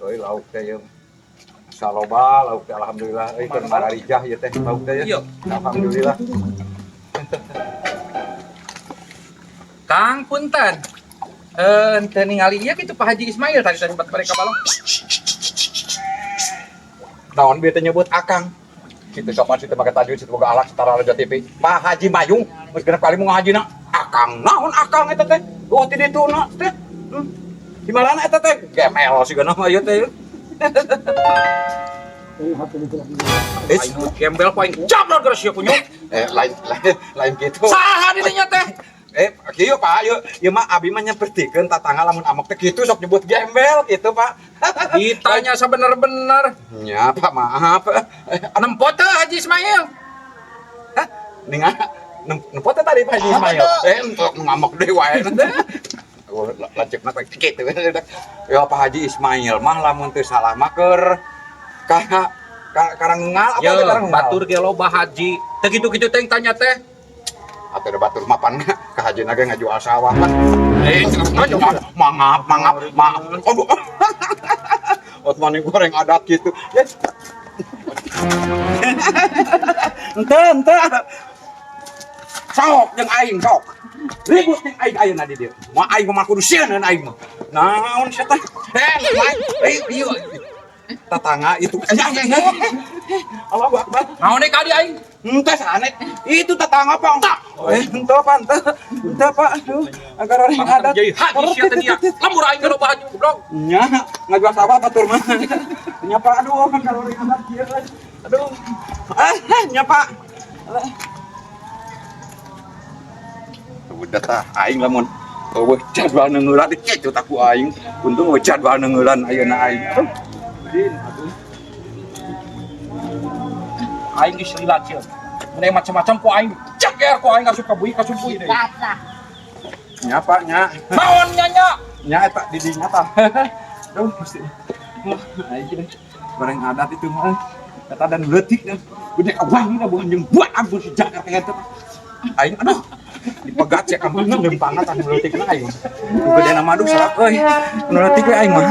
Euy, lauk teh ieu. Saloba lauk teh, alhamdulillah euy, keur mararijah ieu teh lauk teh ya. Iya. Alhamdulillah. Kang, punten. Eh, henteu ningali ieu kitu Pak Haji Ismail tadi tadi tempat mereka balong. Naon bieu teh nyebut akang? Kitu kapan sih teh make tajwid situ boga alak setara Raja TV. Pak Haji Mayung geus genep kali mau ngahajina. Akang naon akang eta teh? Oh, ti ditu na teh. Di mana eta teh? Gemel sigana mah ieu teh. Eh, Aing gembel ku aing jablon gara sia kunyuk. Eh, lain lain lain gitu. Saha di dinya teh? Eh, kieu Pak, ieu ieu mah abi mah nyempertikeun tatangga lamun amok teh kitu sok nyebut gembel gitu, Pak. Ditanya sebener-bener. Nya, Pak, maaf. Eh, Nempo teu Haji Ismail? Hah? Ninga nempo teh tadi Pak Haji Ismail. Eh, untuk ngamuk deui wae teh. Oh, lanceukna teh kitu. Ya, Pak Haji Ismail mah lamun teu salah mah keur ka ka Karangnunggal apa Yo, teh Karangnunggal? Batur ge loba haji. Teu kitu-kitu teh tanya teh. Atau ada batur mapan ka haji ge ngajual sawah pan. Eh, mangap, mangap, maaf. Aduh. Otmani goreng adat gitu. Ya. Ente, ente. Sok jeung aing sok. Ribut jeung aing ayeuna di dieu. Moal aing mah kudu sieun aing mah. Naon sia teh? Eh, lain. Eh, ieu. Tetangga itu. Allahu Akbar. Naon deui ka di aing? Ente sanet. Itu tetangga, Pak. Eh, ente Pak, ente. Ente Pak, aduh. Agar orang adat. Jadi haji sia teh dia. Lembur aing ge loba haji goblok. Nya, ngajual sawah batur mah. Nya Pak, aduh, kan kalau orang adat kieu. Aduh. Eh, nya Pak. Udah tah aing lamun eueuh jadwal neungeulan kitu tak ku aing. Untung eueuh jadwal neungeulan ayeuna aing. Aduh. Din, aduh. Aing geus lila cia. Mun macam-macam ku aing ceker ku aing asup ka bui ka sumpuy deui. Nya Pak, nya. Naon nya nya? Nya eta di dinya tah. Aduh, mesti. Aing teh goreng adat itu mah. Eta dan leutik dan gede awang na bukan jeung buat ampun si jakar kayak eta. Aing aduh dipegat ya kamu lempangan anu leutik na aing. Gede nama aduh salah euy. Anu leutik we aing mah.